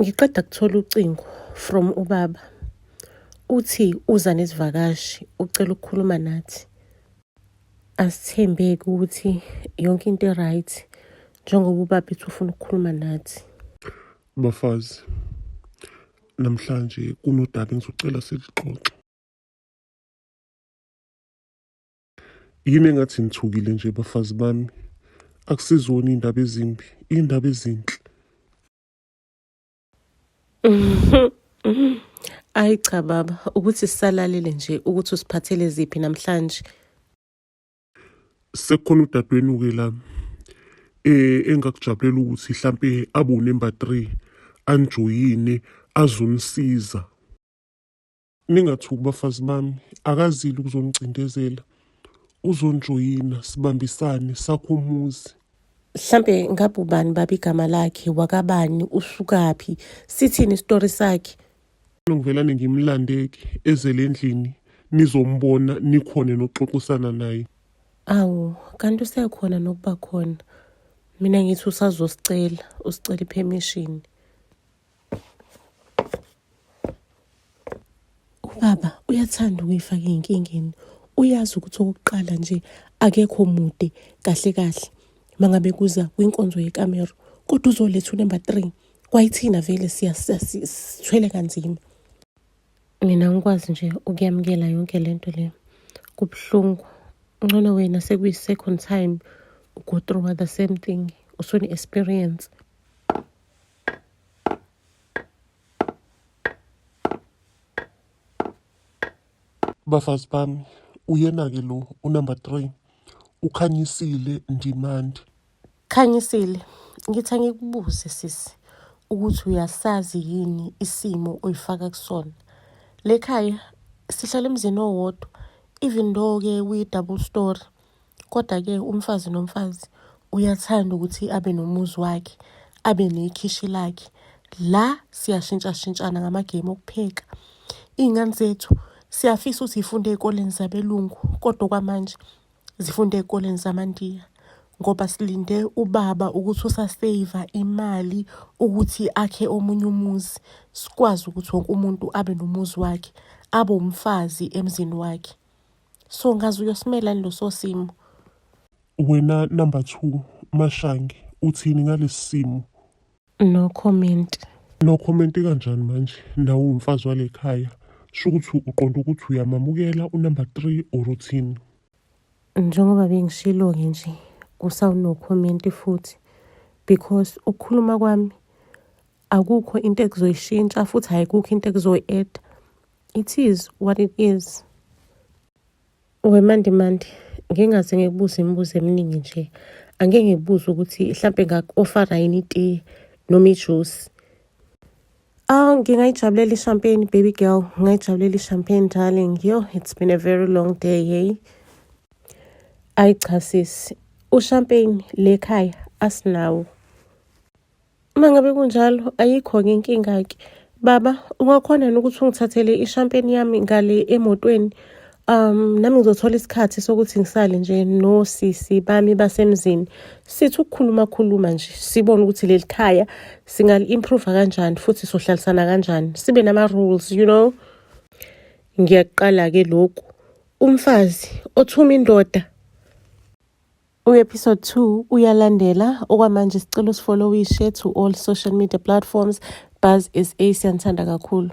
Ngiqeda kuthola ucingo from ubaba. Uthi uza nezivakashi ucela ukukhuluma nathi. Asithembeki ukuthi yonke into i-right njengoba ubaba ethi ufuna ukukhuluma nathi. Bafazi, namhlanje kunodaba engizocela silixoxe. Yini engathi nithukile nje bafazi bami? Akusizona iy'ndaba ezimbi, iy'ndaba ezinhle. Ayi cha baba, ukuthi sisalalele nje ukuthi usiphathele ziphi namhlanje. Sekukhona udadewenu-ke la engakujabulela ukuthi hlampe abe unumber 3 anijoyine azonisiza. Ningathuki bafazi bami, akazile ukuzonicindezela. Uzonjoyina sibambisane sakhe umuzi. Mhlampe ngabe ubani baba igama lakhe wakabani usukaphi sithini isitori sakhe? Ngivelane ngimlandeke ezele endlini nizombona nikhone nokuxoxisana naye. Awu kanti usekhona nokuba khona. Mina ngithi usazosicela usicela ipermission. Ubaba uyathanda ukuyifaka ey'nkingeni. Uyazi ukuthi okokuqala nje akekho mude kahle kahle mangabe kuza kwinkonzo yekamero kodwa uzoletha unumber 3 kwayithina vele sithwele kanzima. Mina ngikwazi nje ukuyamukela yonke lento le kubuhlungu. Ngcono wena sekuyi-second time go through the same thing usune-experience. Bafazi bami, uyena-ke lo unumber 3 ukhanyisile Ndimande. Khanyisile, ngithi angikubuze sisi ukuthi uyasazi yini isimo oyifaka kusona. Le khaya sihlala emzini owodwa even though-ke kuyi-double story Kodwa-ke umfazi nomfazi uyathanda ukuthi abe nomuzi wakhe, abe nekhishi lakhe. La siyashintshashintshana ngamagemu okupheka. Iy'ngane zethu siyafisa ukuthi y'funde ey'koleni zabelungu kodwa okwamanje zifunde ey'koleni zamaNdiya ngoba silinde ubaba ukuthi usaseyiva imali ukuthi akhe omunye umuzi, sikwazi ukuthi wonke umuntu abe nomuzi wakhe, abe umfazi emzini wakhe. So ngaze uyosimela yini leso simo? Wena number 2 Mashange uthini ngalesi simo? No comment. No comment kanjani manje nawe uwumfazi wale khaya sho ukuthi uqonda ukuthi uyamamukela unumber 3 or uthini? Njengoba bengishilo-ke nje kusawu-no comment futhi because ukukhuluma kwami akukho into ekuzoyishintsha futhi ayikukho into ekuzoyi-add. It is what it is. Wemandimandi, ngingaze ngikubuze imibuzo eminingi nje. Angeke ngikubuze ukuthi hlampe ngaku-ofara yini itiye noma ijusi. Ah, ngingayijabulela i-champagne baby girl, ngingayijabulela i-champagne darling. Yo, it's been a very long day, hey. Ayi cha sisi, u-champagne le khaya asinawo. Uma ngabe kunjalo ayikho-ke inkinga-ke. Baba, ungakhona yini ukuthi ungithathele ishampeni yami ngale emotweni? Nami ngizothola isikhathi sokuthi ngisale nje nosisi bami basemzini. Sithi ukukhuluma khuluma nje, sibone ukuthi leli khaya singali-improve kanjani futhi sohlalisana kanjani. Sibe nama-rules, you know. Ngiyaqala-ke lokhu. Umfazi othuma indoda. U-episode 2 uyalandela okwamanje sicela usifollowishe to all social media platforms Buzz SA siyanithanda kakhulu.